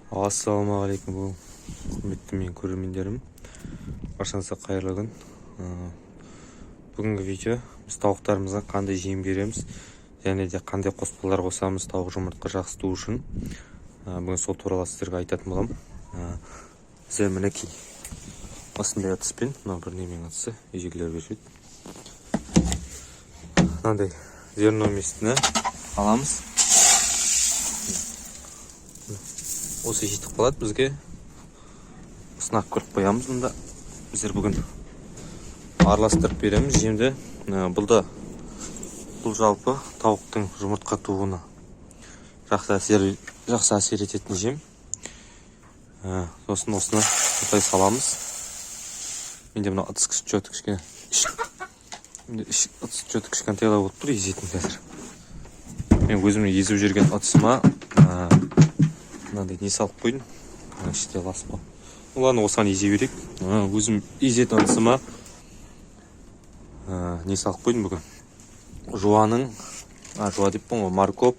Ассалаумағалейкум, құрметті менің көрермендерім! Баршаңызға қайырлы күн! Бүгінгі видео: біз тауықтарымызға қандай жем береміз және де қандай қоспалар қосамыз тауық жұмыртқа жақсы туу үшін. Бүгін сол туралы сіздерге айтатын боламын. Біздер, мінекей, осындай ыдыспен, мынау бір неменің ыдысы, үйдегілер беріп еді, мынандай зерноместіні аламыз. Осы жетіп қалады бізге. Осыны алып қоямыз мұнда. Біздер бүгін араластырып береміз жемді. Бұл да, бұл жалпы тауықтың жұмыртқа тууына жақсы әсер ететін жем. Сосын осыны осылай саламыз. Менде мына ыдыс че-то кішкене, менде ыдыс че-то кішкентайлау болып тұр езетін. Қазір мен өзімнің езіп жүрген ыдысыма мынандай не салып қойдым. Мына іште лас қой. Ну ладно, осыған езе берейік. Өзім езетін ыдысыма не салып қойдым бүгін? Жуаның, жуа деппін ғой, морковь,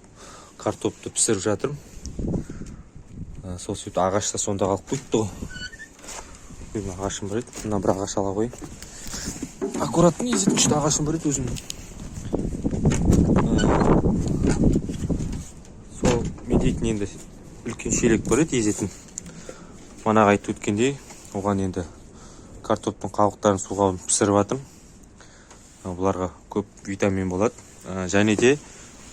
картопты пісіріп жатырмын. Сол себепті ағаш та сонда қалып қойыпты ғой. Өзімнің ағашым бар еді, мына бір ағаш ала қояйын. Аккуратно езетін күшті ағашым бар еді өзімнің. Сол мен дейтін енді үлкен шелек бар еді езетін, манағы айтып өткендей, оған енді картоптың қабықтарын суға пісіріп жатырмын. Бұларға көп витамин болады. Және де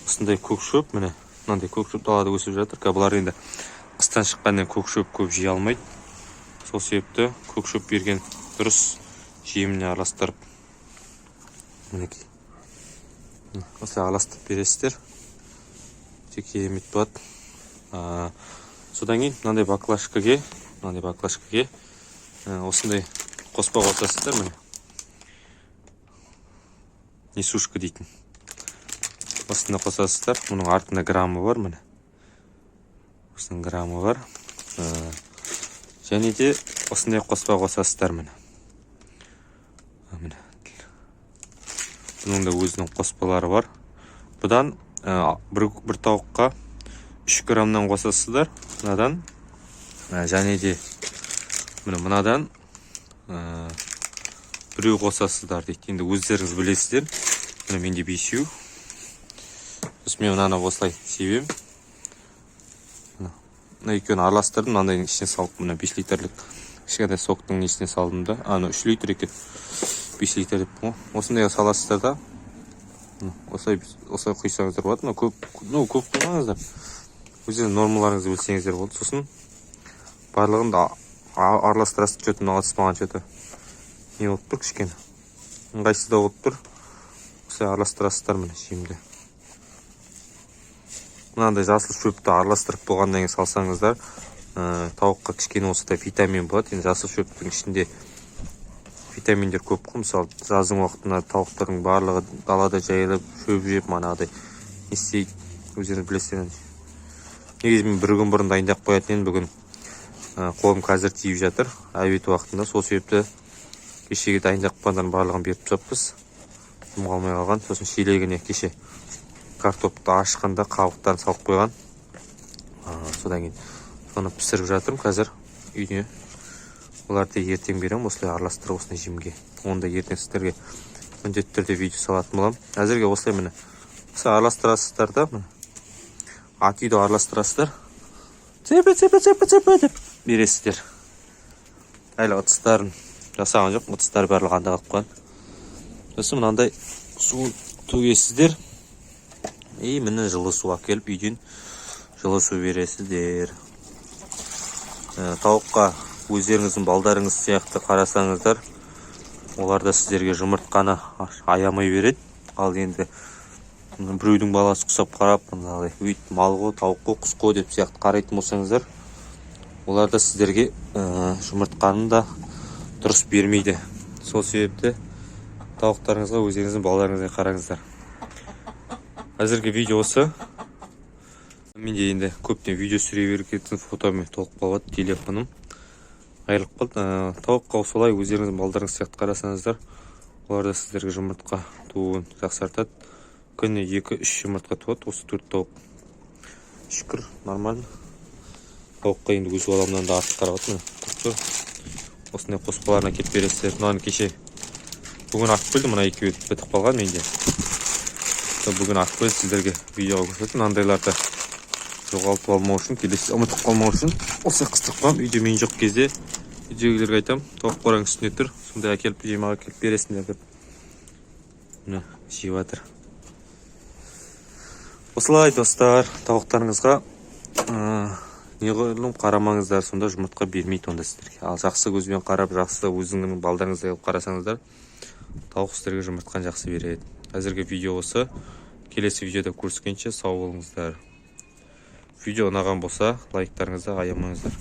осындай көк шөп, міне, мынандай көк шөп далада өсіп жатыр. Қазір бұлар енді қыстан шыққаннан көк шөп көп жей алмайды, сол себепті көк шөп берген дұрыс жеміне араластырып. Мінекей, осылай араластырып бересіздер, өте керемет болады. Содан кейін мынандай баклажкаге осындай қоспа қосасыздар. Міне, несушка дейтін, осыны қосасыздар. Мұның артында граммы бар, міне, осының граммы бар. Және де осындай қоспа қосасыздар, міне. Міне, бұның да өзінің қоспалары бар. Бұдан бір тауыққа 3 граммнан қосасыздар мынадан. Және де міне, мынадан біреу қосасыздар дейді. Енді өздеріңіз білесіздер. Міне, менде бесеу. Сосын мен мынаны осылай себемін. Мына мына екеуін араластырдым, мынандайдың ішіне салып, мына 5 литрлік кішкентай соктың несіне салдым да. Ана 3 литр екен, 5 литр деппін ғой. Осындайға саласыздар да, мына, осылай осылай құйсаңыздар болады. Мына көп, ну, көп құймаңыздар, өздеріңіз нормаларыңызды білсеңіздер болды. Сосын барлығын да араластырасыз. Че-то мына ыдыс маған че-то не болып тұр, кішкене ыңғайсыздау болып тұр. Осылай араластырасыздар, міне, жемді. Мынандай жасыл шөпті араластырып болғаннан кейін салсаңыздар, тауыққа кішкене болса да витамин болады. Енді жасыл шөптің ішінде витаминдер көп қой. Мысалы, жаздың уақытында тауықтардың барлығы далада жайылып, шөп жеп, манағыдай не істейді, өздеріңіз білесіздер. Негізі мен бір күн бұрын дайындап қоятын едім. Бүгін қолым қазір тиіп жатыр, обед уақытында. Сол себепті кешегі дайындап қойғандардың барлығын беріп тастаппыз, дым қалмай қалған. Сосын шелегіне кеше картопты ашқанда қабықтарын салып қойған. Содан кейін соны пісіріп жатырмын қазір үйде. Оларды ертең беремін осылай араластырып, осындай жемге. Оны да ертең сіздерге міндетті түрде видео салатын боламын. Әзірге осылай, міне, осылай араластырасыздар да, міне, ат үйді араластырасыздар, цепе, цепе, цепе, цепе деп бересіздер. Әлі ыдыстарын жасаған жоқ, ыдыстар барлығы анда қалып қойған. Сосын мынандай су төгесіздер и, міне, жылы су әкеліп, үйден жылы су бересіздер. Тауыққа өздеріңіздің балдарыңыз сияқты қарасаңыздар, олар да сіздерге жұмыртқаны аямай береді. Ал енді біреудің баласы құсап қарап, мынадай өйт, мал ғой, тауық қой, құс қой деп сияқты қарайтын болсаңыздар, олар да сіздерге жұмыртқаны да дұрыс бермейді. Сол себепті тауықтарыңызға өздеріңіздің балаларыңыздай қараңыздар. Әзірге видео осы. Менде енді көптен видео түсіре берген, фотомен толып қалып, телефоным айырылып қалды. Тауыққа солай өздеріңіздің балдарыңыз сияқты қарасаңыздар, олар да сіздерге жұмыртқа тууын жақсартады. Күніне екі үш жұмыртқа туады осы төрт тауық, шүкір, нормально. Тауыққа енді өз баламнан да артық қарап жатырмын. Көріп, осындай қоспаларын әкеліп бересіздер. Мынаны кеше, бүгін алып келдім. Мына екеуі бітіп қалған менде. Сол бүгін алып келіп, сіздерге видеоға көрсеттім. Мынандайларды жоғалтып алмау үшін, келесі ұмытып қалмау үшін осылай қыстырып қоямын. Үйде мен жоқ кезде үйдегілерге айтамын: «Тауық қораның үстінде тұр, сондай әкеліп, жем әкеліп бересіңдер», – деп. Міне, жеп жатыр. Осылай, достар, тауықтарыңызға неғұрлым қарамаңыздар, сонда жұмыртқа бермейді онда сіздерге. Ал жақсы көзбен қарап, жақсы өзіңнің балдарыңыздай қылып қарасаңыздар, тауық сіздерге жұмыртқаны жақсы береді. Әзірге видео осы. Келесі видеода көріскенше сау болыңыздар. Видео ұнаған болса, лайктарыңызды аямаңыздар.